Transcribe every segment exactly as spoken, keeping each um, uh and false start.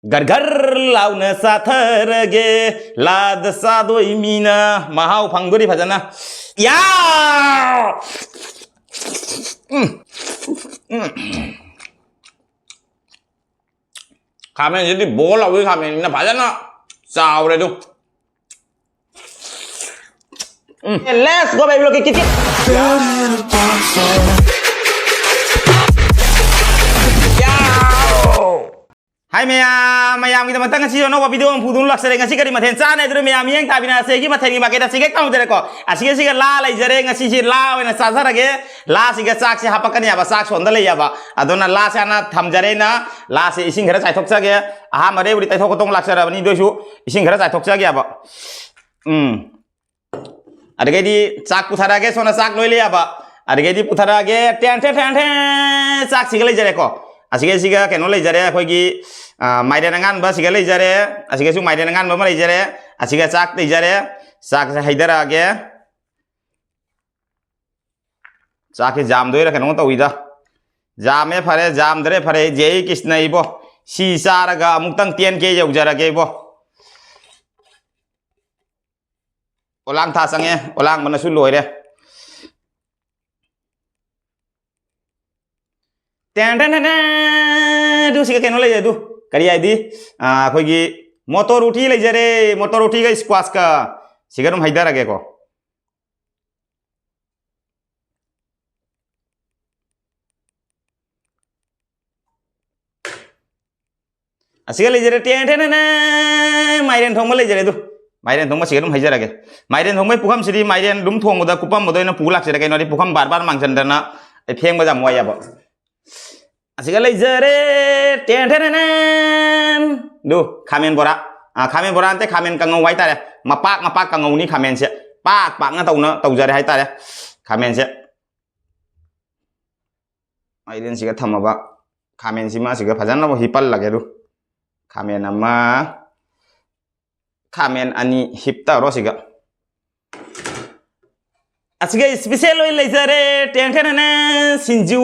ꯒꯔ ꯒꯔ ꯂꯥꯎꯅ ꯆꯥꯊꯔꯒꯦ, ꯂꯥꯗ ꯆꯥꯗꯣꯏ ꯃꯤꯅ ꯃꯍꯥꯎ ꯐꯪꯗꯣꯔꯤ ꯐꯖꯅ꯫ ꯌꯥ! ꯎꯝ꯫ ꯎꯝ꯫ ꯈꯥꯃꯦꯟꯁꯤꯗꯤ ꯕꯣꯜ ꯂꯥꯎꯕꯒꯤ ꯈꯥꯃꯦꯟꯅꯤꯅ ꯐꯖꯅ ꯆꯥꯎꯔꯦ ꯑꯗꯨ꯫ ꯎꯝ꯫ Let's go, baby, look at it. ꯍꯥꯏ ꯃꯌꯥꯝ, ꯃꯌꯥꯝꯒꯤꯗꯃꯛꯇ ꯉꯁꯤ ꯑꯅꯧꯕ video ꯑꯃ ꯄꯨꯗꯨꯅ ꯂꯥꯛꯆꯔꯦ꯫ ꯉꯁꯤ ꯀꯔꯤ ꯃꯊꯦꯜ ꯆꯥꯅꯤ ꯍꯥꯏꯗꯨꯅ ꯃꯌꯥꯝ ꯃꯤꯠꯌꯦꯡ ꯇꯥꯕꯤꯅ ꯑꯁꯤꯒꯤ ꯃꯊꯦꯜꯒꯤ ꯃꯥꯏꯀꯩꯗ ꯑꯁꯤꯒ ꯇꯧꯖꯔꯦꯀꯣ꯫ ꯑꯁꯤꯒ ꯁꯤꯒ ꯂꯥ ꯂꯩꯖꯔꯦ꯫ ꯉꯁꯤꯁꯤ ꯂꯥ ꯑꯣꯏꯅ ꯆꯥꯖꯔꯒꯦ꯫ ꯂꯥꯁꯤꯒ ꯆꯥꯛꯁꯦ ꯍꯥꯄꯛꯀꯅꯦꯕ, ꯆꯥꯛ ꯁꯣꯝꯗ ꯂꯩꯌꯦꯕ꯫ ꯑꯗꯨꯅ ꯂꯥꯁꯦ ꯍꯥꯟꯅ ꯊꯝꯖꯔꯦ ꯑꯩꯅ꯫ ꯂꯥꯁꯦ ꯏꯁꯤꯡ ꯈꯔ ꯆꯥꯏꯊꯣꯛꯆꯒꯦ꯫ ꯑꯍꯥꯟꯕꯗꯩꯕꯨꯗꯤ ꯇꯩꯊꯣꯛ ꯈꯣꯠꯇꯣꯛ ꯂꯥꯛꯆꯔꯕꯅꯤ, ꯑꯗꯨ ꯑꯣꯏꯁꯨ ꯏꯁꯤꯡ ꯈꯔ ꯆꯥꯏꯊꯣꯛꯆꯒꯦꯕ꯫ ꯎꯝ꯫ ꯑꯗꯨꯗꯒꯤꯗꯤ ꯆꯥꯛ ꯄꯨꯊꯔꯛꯑꯒꯦ, ꯁꯣꯝꯗ ꯆꯥꯛ ꯂꯣꯏ ꯂꯩꯌꯦꯕ꯫ ꯑꯗꯨꯗꯒꯤꯗꯤ ꯄꯨꯊꯔꯛꯑꯒꯦ, ꯇꯦꯟ ꯇꯦꯟ ꯇꯦꯟ ꯇꯦꯟ, ꯆꯥꯛꯁꯤꯒ ꯂꯩꯖꯔꯦꯀꯣ꯫ ꯑꯁꯤꯒ ꯁꯤꯒ ꯀꯩꯅꯣ ꯂꯩꯖꯔꯦ, ꯑꯩꯈꯣꯏꯒꯤ, ꯑ, ꯃꯥꯏꯔꯦꯟ ꯑꯉꯥꯟꯕ ꯁꯤꯒ ꯂꯩꯖꯔꯦ꯫ ꯑꯁꯤꯒꯁꯨ ꯃꯥꯏꯔꯦꯟ ꯑꯉꯥꯟꯕ ꯑꯃ ꯂꯩꯖꯔꯦ꯫ ꯑꯁꯤꯒ ꯆꯥꯛ ꯂꯩꯖꯔꯦ꯫ ꯆꯥꯛꯁꯦ ꯍꯩꯊꯔꯛꯑꯒꯦ꯫ ꯆꯥꯛꯁꯦ ꯌꯥꯝꯗꯣꯏꯔꯥ ꯀꯩꯅꯣꯝ ꯇꯧꯏꯗ꯫ ꯌꯥꯝꯃꯦ ꯐꯔꯦ, ꯌꯥꯝꯗ꯭ꯔꯦ ꯐꯔꯦ꯫ ꯖꯦ ꯀ꯭ꯔꯤꯁꯅ ꯏꯕꯣ, ꯁꯤ ꯆꯥꯔꯒ ꯑꯃꯨꯛꯇꯪ ꯇꯦꯟ ꯀꯦ ꯌꯧꯖꯔꯒꯦ ꯏꯕꯣ꯫ ꯑꯣꯂꯥꯡ ꯊꯥ ꯆꯪꯉꯦ, ꯑꯣꯂꯥꯡꯕꯅꯁꯨ ꯂꯣꯏꯔꯦ꯫ Ten ten ten ten. ꯑꯗꯨ ꯁꯤꯒ ꯀꯩꯅꯣ ꯂꯩꯔꯦ ꯑꯗꯨ꯫ ꯀꯔꯤ ꯍꯥꯏꯗꯤ? ꯑꯥ, ꯑꯩꯈꯣꯏꯒꯤ ꯃꯣꯇꯣꯔ ꯎꯇꯤ ꯂꯩꯖꯔꯦ, ꯃꯣꯇꯣꯔ ꯎꯇꯤꯒ ꯁ꯭ꯀ꯭ꯋꯥꯁꯀ꯫ ꯁꯤꯒ ꯑꯗꯨꯝ ꯍꯩꯊꯔꯒꯦꯀꯣ꯫ ꯑꯁꯤꯒ ꯂꯩꯖꯔꯦ, ꯇꯦꯟ ꯇꯦꯟ ꯇꯦꯟ ꯇꯦꯟ, ꯃꯥꯏꯔꯦꯟ ꯊꯣꯡꯕ ꯂꯩꯖꯔꯦ ꯑꯗꯨ꯫ ꯃꯥꯏꯔꯦꯟ ꯊꯣꯡꯕ ꯁꯤꯒ ꯑꯗꯨꯝ ꯍꯩꯖꯔꯒꯦ꯫ ꯃꯥꯏꯔꯦꯟ ꯊꯣꯡꯕꯒꯤ ꯄꯨꯈꯝꯁꯤꯗꯤ ꯃꯥꯏꯔꯦꯟ ꯑꯗꯨꯝ ꯊꯣꯡꯕꯗ ꯀꯨꯞꯄꯝꯕꯗ ꯑꯣꯏꯅ ꯄꯨ ꯂꯥꯛꯆꯔꯦ꯫ ꯀꯩꯅꯣꯗꯤ ꯄꯨꯈꯝ ꯕꯥꯔ ꯕꯥꯔ ꯃꯥꯡꯁꯤꯟꯗꯅ ꯑꯩ ꯐꯦꯡꯕꯗ ꯌꯥꯝ ꯋꯥꯏꯌꯦꯕ꯫ ꯑꯁꯤꯒ ꯂꯩꯖꯔꯦ, ꯇꯦꯟ ꯇꯦꯟ ꯇꯦꯟ ꯇꯦꯟ꯫ ꯑꯗꯨ ꯈꯥꯃꯦꯟ ꯕꯣꯔꯥ꯫ ꯑ, ꯈꯥꯃꯦꯟ ꯕꯣꯔꯥ ꯅꯠꯇꯦ, ꯈꯥꯃꯦꯟ ꯀꯥꯡꯉꯧ ꯍꯥꯏꯇꯥꯔꯦ꯫ ꯃꯄꯥꯛ ꯃꯄꯥꯛ ꯀꯥꯡꯉꯧꯅꯤ ꯈꯥꯃꯦꯟꯁꯦ꯫ ꯄꯥꯛ ꯄꯥꯛꯅ ꯇꯧꯅ ꯇꯧꯖꯔꯦ ꯍꯥꯏꯇꯥꯔꯦ ꯈꯥꯃꯦꯟꯁꯦ꯫ ꯃꯥꯏꯔꯦꯟꯁꯤꯒ ꯊꯝꯃꯕ ꯈꯥꯃꯦꯟꯁꯤꯃ ꯑꯁꯤꯒ ꯐꯖꯅ ꯍꯤꯞꯄꯜꯂꯒꯦ ꯑꯗꯨ꯫ ꯈꯥꯃꯦꯟ ꯑꯃ, ꯈꯥꯃꯦꯟ ꯑꯅꯤ ꯍꯤꯞꯇꯔꯣ ꯁꯤꯒ꯫ ꯑꯁꯤꯒ special ꯑꯣꯏꯅ ꯂꯩꯖꯔꯦ, ꯇꯦꯟ ꯇꯦꯟ ꯇꯦꯟ ꯇꯦꯟ, ꯁꯤꯡꯖꯨ,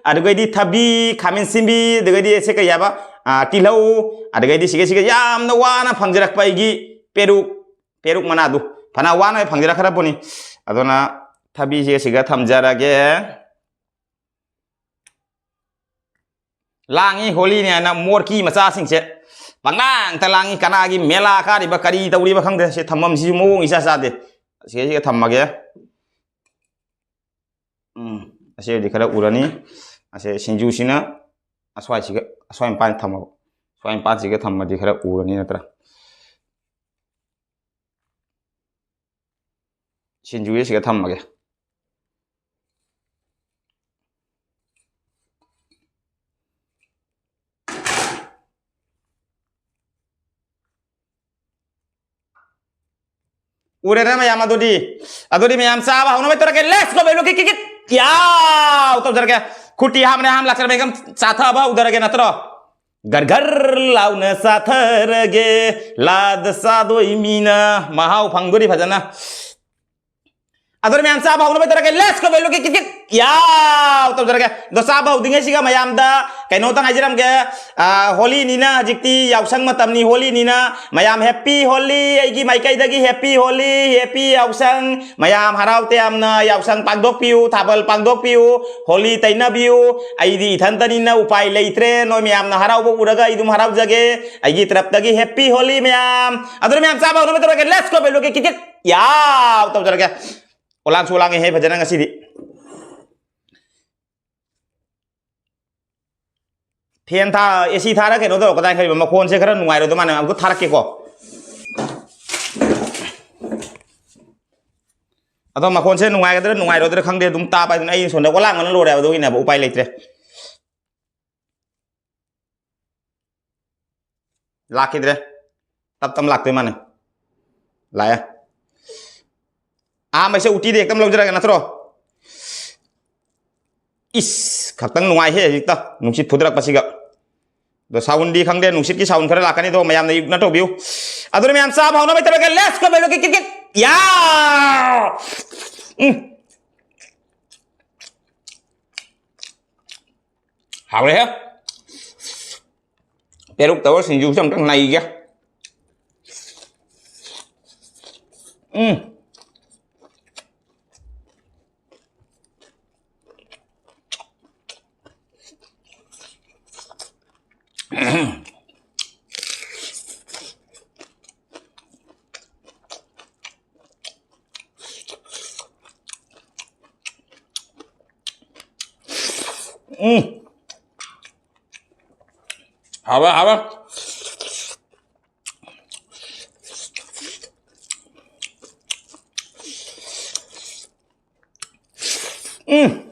ꯑꯗꯨꯒꯩꯗꯤ ꯊꯕꯤ, ꯈꯥꯃꯦꯟ ꯁꯤꯟꯕꯤ, ꯑꯗꯨꯒꯩꯗꯤ ꯁꯦ ꯀꯩ ꯍꯥꯏꯕ, ꯑꯥ, ꯇꯤꯜꯍꯧ, ꯑꯗꯒꯤꯗꯤ ꯁꯤꯒ, ꯁꯤꯒ ꯌꯥꯝꯅ ꯋꯥꯅ ꯐꯪꯖꯔꯛꯄ ꯑꯩꯒꯤ ꯄꯦꯔꯨꯛ, ꯄꯦꯔꯨꯛ ꯃꯅꯥꯗꯨ ꯐꯅ ꯋꯥꯅ ꯐꯪꯖꯔꯛꯈ꯭ꯔꯕꯅꯤ꯫ ꯑꯗꯨꯅ ꯊꯕꯤꯁꯦ ꯁꯤꯒ ꯊꯝꯖꯔꯒꯦ꯫ ꯂꯥꯡꯉꯤ ꯍꯣꯂꯤꯅꯤ ꯍꯥꯏꯅ ꯃꯣꯔꯀꯤ ꯃꯆꯥꯁꯤꯡꯁꯦ ꯄꯪꯂꯥꯡꯇ ꯂꯥꯡꯉꯤ꯫ ꯀꯅꯥꯒꯤ ꯃꯦꯂꯥ ꯀꯥꯔꯤꯕ, ꯀꯔꯤ ꯇꯧꯔꯤꯕ ꯈꯪꯗꯦ꯫ ꯁꯤ ꯊꯝꯐꯝꯁꯤꯁꯨ ꯃꯑꯣꯡ ꯏꯆꯥ ꯆꯥꯗꯦ꯫ ꯁꯤꯒ, ꯁꯤꯒ ꯊꯝꯃꯒꯦ꯫ ꯎꯝ, ꯑꯁꯤꯗꯤ ꯈꯔ ꯎꯔꯅꯤ꯫ ꯑꯁꯤ ꯁꯤꯡꯖꯨꯁꯤꯅ ꯑꯁ꯭ꯋꯥꯏꯁꯤꯒ, ꯑꯁ꯭ꯋꯥꯏ ꯃꯄꯥꯟ ꯊꯝꯃꯕ꯫ ꯁ꯭ꯋꯥꯏ ꯃꯄꯥꯟꯁꯤꯒ ꯊꯝꯃꯗꯤ ꯈꯔ ꯎꯔꯅꯤ ꯅꯠꯇ꯭ꯔꯥ? ꯁꯤꯡꯖꯨꯁꯦ ꯁꯤꯒ ꯊꯝꯃꯒꯦ꯫ ꯎꯔꯦꯗꯅ ꯃꯌꯥꯝ, ꯑꯗꯨꯗꯤ, ꯑꯗꯨꯗꯤ ꯃꯌꯥꯝ ꯆꯥꯕ ꯍꯧꯅꯕ ꯇꯧꯔꯒꯦ꯫ Let's go, baby, ꯀꯤꯛ, ꯀꯤꯛ, ꯀꯤꯛ꯫ ꯌꯥꯎ! ꯇꯧꯖꯔꯒꯦ꯫ ꯈꯨꯠꯇꯤ ꯍꯥꯝꯅ ꯍꯥꯝ ꯂꯥꯛꯆꯔꯝꯃꯦ, ꯆꯥꯊꯕ ꯍꯧꯗꯔꯒꯦ ꯅꯠꯇ꯭ꯔꯣ? ꯒꯔ ꯒꯔ ꯂꯥꯎꯅ ꯆꯥꯊꯔꯒꯦ, ꯂꯥꯗ ꯆꯥꯗꯣꯏ ꯃꯤꯅ ꯃꯍꯥꯎ ꯐꯪꯗꯣꯔꯤ ꯐꯖꯅ꯫ ꯑꯗꯨꯅ ꯃꯌꯥꯝ ꯆꯥꯕ ꯍꯧꯅꯕ ꯇꯧꯔꯒꯦ꯫ Let's go, baby, ꯀꯤꯛ, ꯀꯤꯛ, ꯀꯤꯛ꯫ ꯌꯥꯎ! ꯇꯧꯖꯔꯒꯦ꯫ ꯑꯗꯣ ꯆꯥꯕ ꯍꯧꯗ꯭ꯔꯤꯉꯩꯁꯤꯒ ꯃꯌꯥꯝꯗ ꯀꯩꯅꯣꯇꯪ ꯍꯥꯏꯖꯔꯝꯒꯦ꯫ ꯑꯥ, ꯍꯣꯂꯤꯅꯤꯅ, ꯍꯧꯖꯤꯛꯇꯤ ꯌꯥꯎꯁꯪ ꯃꯇꯝꯅꯤ, ꯍꯣꯂꯤꯅꯤꯅ ꯃꯌꯥꯝ happy ꯍꯣꯂꯤ, ꯑꯩꯒꯤ ꯃꯥꯏꯀꯩꯗꯒꯤ happy ꯍꯣꯂꯤ, happy ꯌꯥꯎꯁꯪ꯫ ꯃꯌꯥꯝ ꯍꯔꯥꯎ ꯇꯌꯥꯝꯅ ꯌꯥꯎꯁꯪ ꯄꯥꯡꯊꯣꯛꯄꯤꯌꯨ, ꯊꯥꯕꯜ ꯄꯥꯡꯊꯣꯛꯄꯤꯌꯨ, ꯍꯣꯂꯤ ꯇꯩꯅꯕꯤꯌꯨ꯫ ꯑꯩꯗꯤ ꯏꯊꯟꯇꯅꯤꯅ ꯎꯄꯥꯏ ꯂꯩꯇ꯭ꯔꯦ꯫ ꯅꯣꯏ ꯃꯌꯥꯝꯅ ꯍꯔꯥꯎꯕ ꯎꯔꯒ ꯑꯩ ꯑꯗꯨꯝ ꯍꯔꯥꯎꯖꯒꯦ꯫ ꯑꯩꯒꯤ ꯇꯔꯞꯇꯒꯤ happy ꯍꯣꯂꯤ ꯃꯌꯥꯝ꯫ ꯑꯗꯨꯅ ꯃꯌꯥꯝ ꯆꯥꯕ ꯍꯧꯅꯕ ꯇꯧꯔꯒꯦ꯫ Let's go, baby, ꯀꯤꯛ, ꯀꯤꯛ, ꯀꯤꯛ꯫ ꯌꯥꯎ! ꯇꯧꯖꯔꯒꯦ꯫ ꯑꯣꯂꯥꯡꯁꯨ ꯑꯣꯂꯥꯡꯉꯦꯍꯦ ꯐꯖꯅ ꯉꯁꯤꯗꯤ꯫ Fan ꯊꯥ, AC ꯊꯥꯔ ꯀꯩꯅꯣ ꯇꯧꯔꯛꯀꯗꯥꯏ ꯈꯜꯂꯤꯕ? ꯃꯈꯣꯟꯁꯦ ꯈꯔ ꯅꯨꯡꯉꯥꯏꯔꯣꯏꯗꯧ ꯃꯥꯜꯂꯦ꯫ ꯑꯃꯨꯛꯇ ꯊꯥꯔꯛꯀꯦꯀꯣ꯫ ꯑꯗꯣ ꯃꯈꯣꯟꯁꯦ ꯅꯨꯡꯉꯥꯏꯒꯗ꯭ꯔꯥ ꯅꯨꯡꯉꯥꯏꯔꯣꯏꯗ꯭ꯔꯥ ꯈꯪꯗꯦ, ꯑꯗꯨꯝ ꯇꯥꯕ ꯍꯥꯏꯗꯨꯅ꯫ ꯑꯩ ꯁꯣꯝꯗ ꯑꯣꯂꯥꯡꯕꯅ ꯂꯣꯏꯔꯦ ꯍꯥꯏꯕ, ꯑꯗꯨꯒꯤꯅꯦꯕ, ꯎꯄꯥꯏ ꯂꯩꯇ꯭ꯔꯦ꯫ ꯂꯥꯛꯈꯤꯗ꯭ꯔꯦ꯫ ꯇꯞ ꯇꯞ ꯂꯥꯛꯇꯣꯏ ꯃꯥꯅꯦ꯫ ꯂꯥꯛꯑꯦ꯫ ꯑꯍꯥꯟꯕꯁꯦ ꯎꯇꯤꯗꯤ ꯍꯦꯛꯇ ꯂꯧꯖꯔꯒꯦ ꯅꯠꯇ꯭ꯔꯣ? ꯏꯁ, ꯈꯛꯇꯪ ꯅꯨꯡꯉꯥꯏꯍꯦ ꯍꯧꯖꯤꯛꯇ ꯅꯨꯡꯁꯤꯠ ꯐꯨꯗꯔꯛꯄꯁꯤꯒ꯫ ꯑꯗꯣ soundꯗꯤ ꯈꯪꯗꯦ, ꯅꯨꯡꯁꯤꯠꯀꯤ sound ꯈꯔ ꯂꯥꯛꯀꯅꯤ, ꯑꯗꯣ ꯃꯌꯥꯝꯅ ꯌꯨꯛꯅ ꯇꯧꯕꯤꯌꯨ꯫ ꯑꯗꯨꯅ ꯃꯌꯥꯝ ꯆꯥꯕ ꯍꯧꯅꯕ ꯇꯧꯔꯒꯦ꯫ Let's go, baby, ꯀꯤꯛ, ꯀꯤꯛ, ꯀꯤꯛ꯫ ꯌꯥ! ꯎꯝ꯫ ꯍꯥꯎꯔꯦꯍꯦ꯫ ꯄꯦꯔꯨꯛ ꯇꯧꯔ ꯁꯤꯡꯖꯨꯁꯨ ꯑꯝꯇꯪ ꯅꯩꯒꯦ꯫ ꯎꯝ꯫ ꯎꯝ꯫ ꯍꯥꯎꯋꯦ, ꯍꯥꯎꯋꯦ꯫ ꯎꯝ꯫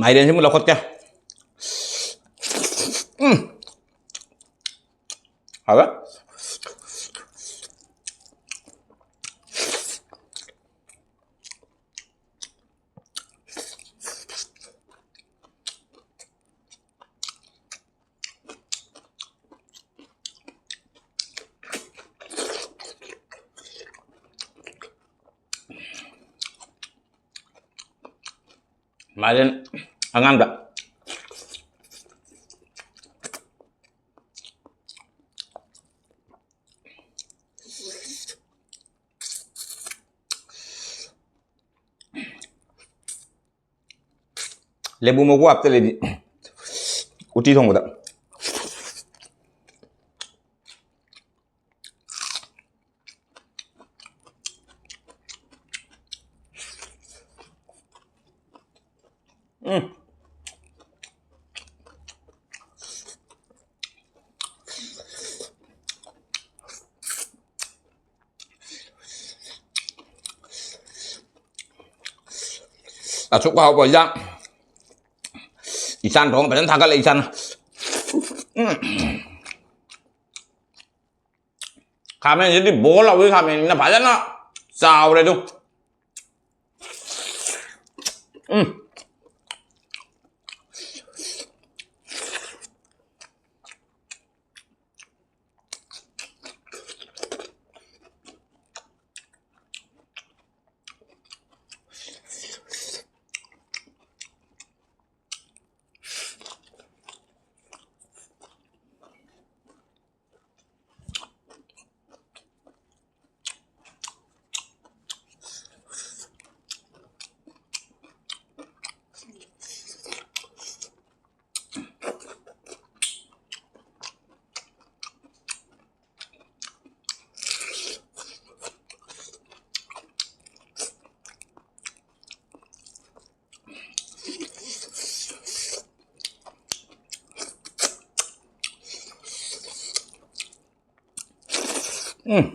ꯃꯥꯏꯔꯦꯟꯁꯤꯃꯨꯛ ꯂꯧꯈꯠꯀꯦ꯫ ꯎꯝ꯫ ꯍꯥꯎꯋꯦ꯫ ꯃꯥꯏꯔꯦꯟ ꯑꯉꯥꯡꯕ꯫ ꯂꯦꯕꯨ ꯃꯀꯨ ꯍꯥꯞꯆꯤꯜꯂꯗꯤ ꯎꯇꯤ ꯊꯣꯡꯕꯗ꯫ ꯎꯝ꯫ ꯑꯁꯨꯛ ꯍꯥꯎꯕ ꯏꯟꯖꯥꯡ ꯏꯆꯥꯅ ꯊꯣꯡꯉ ꯐꯖꯅ ꯊꯥꯒꯠꯂꯦ, ꯏꯆꯥꯅ꯫ ꯎꯝ꯫ ꯈꯥꯃꯦꯟꯁꯤꯗꯤ ꯕꯣꯜ ꯂꯥꯎꯕꯒꯤ ꯈꯥꯃꯦꯟꯅꯤꯅ ꯐꯖꯅ ꯆꯥꯎꯔꯦ ꯑꯗꯨ꯫ ꯎꯝ꯫ ꯎꯝ꯫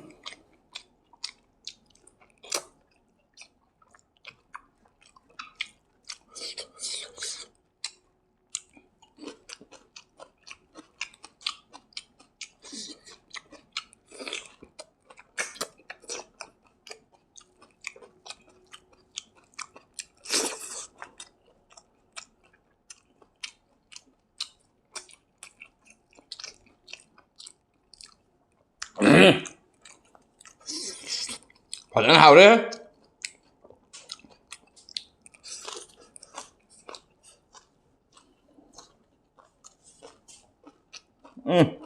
ꯐꯖꯅ ꯍꯥꯎꯔꯦ꯫ ꯎꯝ꯫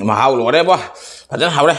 ꯃꯍꯥꯎ ꯂꯣꯏꯔꯦꯕꯣ꯫ ꯐꯖꯅ ꯍꯥꯎꯔꯦ꯫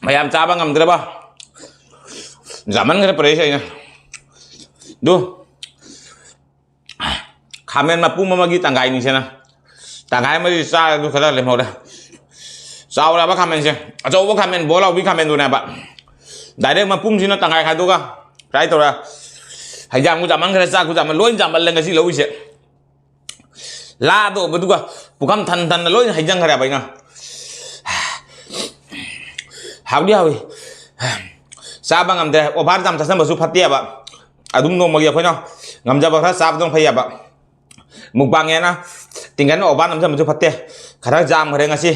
ꯃꯌꯥꯝ ꯆꯥꯕ ꯉꯝꯗ꯭ꯔꯕ, ꯆꯥꯃꯟꯈ꯭ꯔꯦ ꯄ꯭ꯔꯦꯁ ꯑꯩꯅ꯫ ꯑꯗꯨ ꯈꯥꯃꯦꯟ ꯃꯄꯨꯝ ꯑꯃꯒꯤ ꯇꯪꯈꯥꯏꯅꯤꯁꯤꯅ, ꯇꯪꯈꯥꯏ ꯑꯃꯗꯤ ꯆꯥꯔꯦ, ꯑꯗꯨ ꯈꯔ ꯂꯦꯝꯍꯧꯔꯦ꯫ ꯆꯥꯎꯔꯕ ꯈꯥꯃꯦꯟꯁꯦ, ꯑꯆꯧꯕ ꯈꯥꯃꯦꯟ, ꯕꯣꯜ ꯂꯥꯎꯕꯤ ꯈꯥꯃꯦꯟꯗꯨꯅꯦꯕ꯫ ꯗꯥꯏꯔꯦꯛ ꯃꯄꯨꯝꯁꯤꯅ ꯇꯪꯈꯥꯏ ꯈꯥꯏꯗꯣꯛꯑꯒ ꯐ꯭ꯔꯥꯏ ꯇꯧꯔ, ꯍꯩꯖꯥꯡꯕꯨ ꯆꯥꯃꯟꯈ꯭ꯔꯦ, ꯆꯥꯛꯄꯨ ꯆꯥꯃꯟ, ꯂꯣꯏ ꯆꯥꯃꯜꯂꯦ ꯉꯁꯤ ꯂꯧꯔꯤꯁꯦ꯫ ꯂꯥꯗꯧꯕꯗꯨꯒ ꯄꯨꯈꯝ ꯊꯟ ꯊꯟꯅ ꯂꯣꯏꯅ ꯍꯩꯖꯤꯟꯈ꯭ꯔꯦꯕ ꯑꯩꯅ꯫ ꯍꯥꯎꯗꯤ ꯍꯥꯎꯏ꯫ ꯆꯥꯕ ꯉꯝꯗꯦ꯫ ꯑꯣꯚꯔ ꯌꯥꯝ ꯆꯥꯁꯤꯟꯕꯁꯨ ꯐꯠꯇꯦꯕ꯫ ꯑꯗꯨꯝ ꯅꯣꯡꯃꯒꯤ ꯑꯩꯈꯣꯏꯅ ꯉꯝꯖꯕ ꯈꯔ ꯆꯥꯕꯗꯨꯅ ꯐꯩꯌꯦꯕ꯫ ꯃꯨꯛꯕꯥꯡ ꯍꯥꯏꯅ ꯇꯤꯡꯒꯟ ꯑꯣꯚꯔ ꯅꯝꯁꯤꯟꯕꯁꯨ ꯐꯠꯇꯦ꯫ ꯈꯔ ꯌꯥꯝꯈ꯭ꯔꯦ ꯉꯁꯤ꯫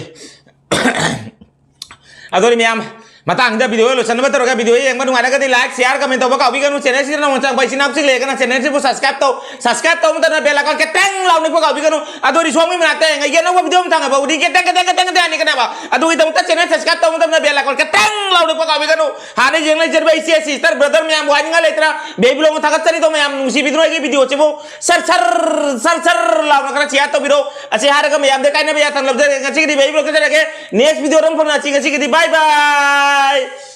ꯑꯗꯨꯅꯤ ꯃꯌꯥꯝ, ꯃꯇꯥꯡꯁꯤꯗ ꯚꯤꯗꯤꯑꯣ ꯂꯣꯏꯁꯤꯟꯅꯕ ꯇꯧꯔꯒ, ꯚꯤꯗꯤꯑꯣ ꯌꯦꯡꯕ ꯅꯨꯡꯉꯥꯏꯔꯒꯗꯤ ꯂꯥꯏꯛ, ꯁꯤꯌꯥꯔ, ꯀꯃꯦꯟ ꯇꯧꯕ ꯀꯥꯎꯕꯤꯒꯅꯨ꯫ ꯆꯦꯅꯦꯜꯁꯤꯗ ꯅꯧꯅ ꯆꯪꯕ ꯏꯆꯤꯟ ꯏꯅꯥꯎꯁꯤꯡ ꯂꯩꯔꯒꯅ ꯆꯦꯅꯦꯜꯁꯤꯕꯨ ꯁꯕꯁꯀ꯭ꯔꯥꯏꯕ ꯇꯧ꯫ ꯁꯕꯁꯀ꯭ꯔꯥꯏꯕ ꯇꯧꯕ ꯃꯇꯝꯗ ꯕꯦꯜ ꯑꯥꯏꯀꯟ ꯈꯤꯇꯪ ꯂꯥꯎ ꯅꯤꯛꯄ ꯀꯥꯎꯕꯤꯒꯅꯨ꯫ ꯑꯗꯣ ꯔꯤꯁꯣꯡꯒꯤ ꯃꯅꯥꯛꯇ ꯌꯦꯡꯉꯒ ꯑꯅꯧꯕ ꯚꯤꯗꯤꯑꯣ ꯑꯃ ꯊꯥꯡꯒꯠꯄ ꯎꯗꯤ ꯈꯤꯇꯪ, ꯈꯤꯇꯪ, ꯈꯤꯇꯪ, ꯈꯤꯇꯪ ꯍꯥꯏꯅꯤꯡꯒꯅꯦꯕ꯫ ꯑꯗꯨꯒꯤꯗꯃꯛꯇ ꯆꯦꯅꯦꯜ ꯁꯕꯁꯀ꯭ꯔꯥꯏꯕ ꯇꯧꯕ ꯃꯇꯝꯗ ꯕꯦꯜ ꯑꯥꯏꯀꯟ ꯈꯤꯇꯪ ꯂꯥꯎ ꯅꯤꯛꯄ ꯀꯥꯎꯕꯤꯒꯅꯨ꯫ ꯍꯥꯟꯅ ꯌꯦꯡ ꯂꯩꯖꯔꯤꯕ ꯏꯆꯦ, ꯁꯤꯁꯇꯔ, ꯕ꯭ꯔꯗꯔ ꯃꯌꯥꯝꯕꯨ ꯍꯥꯏꯅꯤꯡꯉꯥꯏ ꯂꯩꯇ꯭ꯔꯥ? ꯕꯦꯕꯤ ꯕ꯭ꯂꯣꯒ ꯊꯥꯒꯠꯆꯔꯤꯗꯣ ꯃꯌꯥꯝ ꯅꯨꯡꯁꯤꯕꯤꯗꯨꯅ ꯑꯩꯒꯤ ꯚꯤꯗꯤꯑꯣꯁꯤꯕꯨ ꯁꯔ ꯁꯔ, ꯁꯔ ꯁꯔ ꯂꯥꯎꯅ ꯈꯔ ꯁꯤꯌꯥꯔ ꯇꯧꯕꯤꯔꯣ꯫ ꯑꯁꯤ ꯍꯥꯏꯔꯒ ꯃꯌꯥꯝꯗ ꯀꯥꯏꯅꯕ ꯌꯥꯊꯪ ꯂꯧꯖꯔꯒꯦ꯫ ꯉꯁꯤꯒꯤꯗꯤ ꯕꯦꯕꯤ ꯕ꯭ꯂꯣꯒ ꯆꯠꯆꯔꯒꯦ꯫ ꯅꯦꯛꯁ ꯚꯤꯗꯤꯑꯣꯗ ꯑꯃꯨꯛ ꯐꯪꯅꯁꯤ꯫ ꯉꯁꯤꯒꯤꯗꯤ ꯕꯥꯏ ꯕꯥꯏ꯫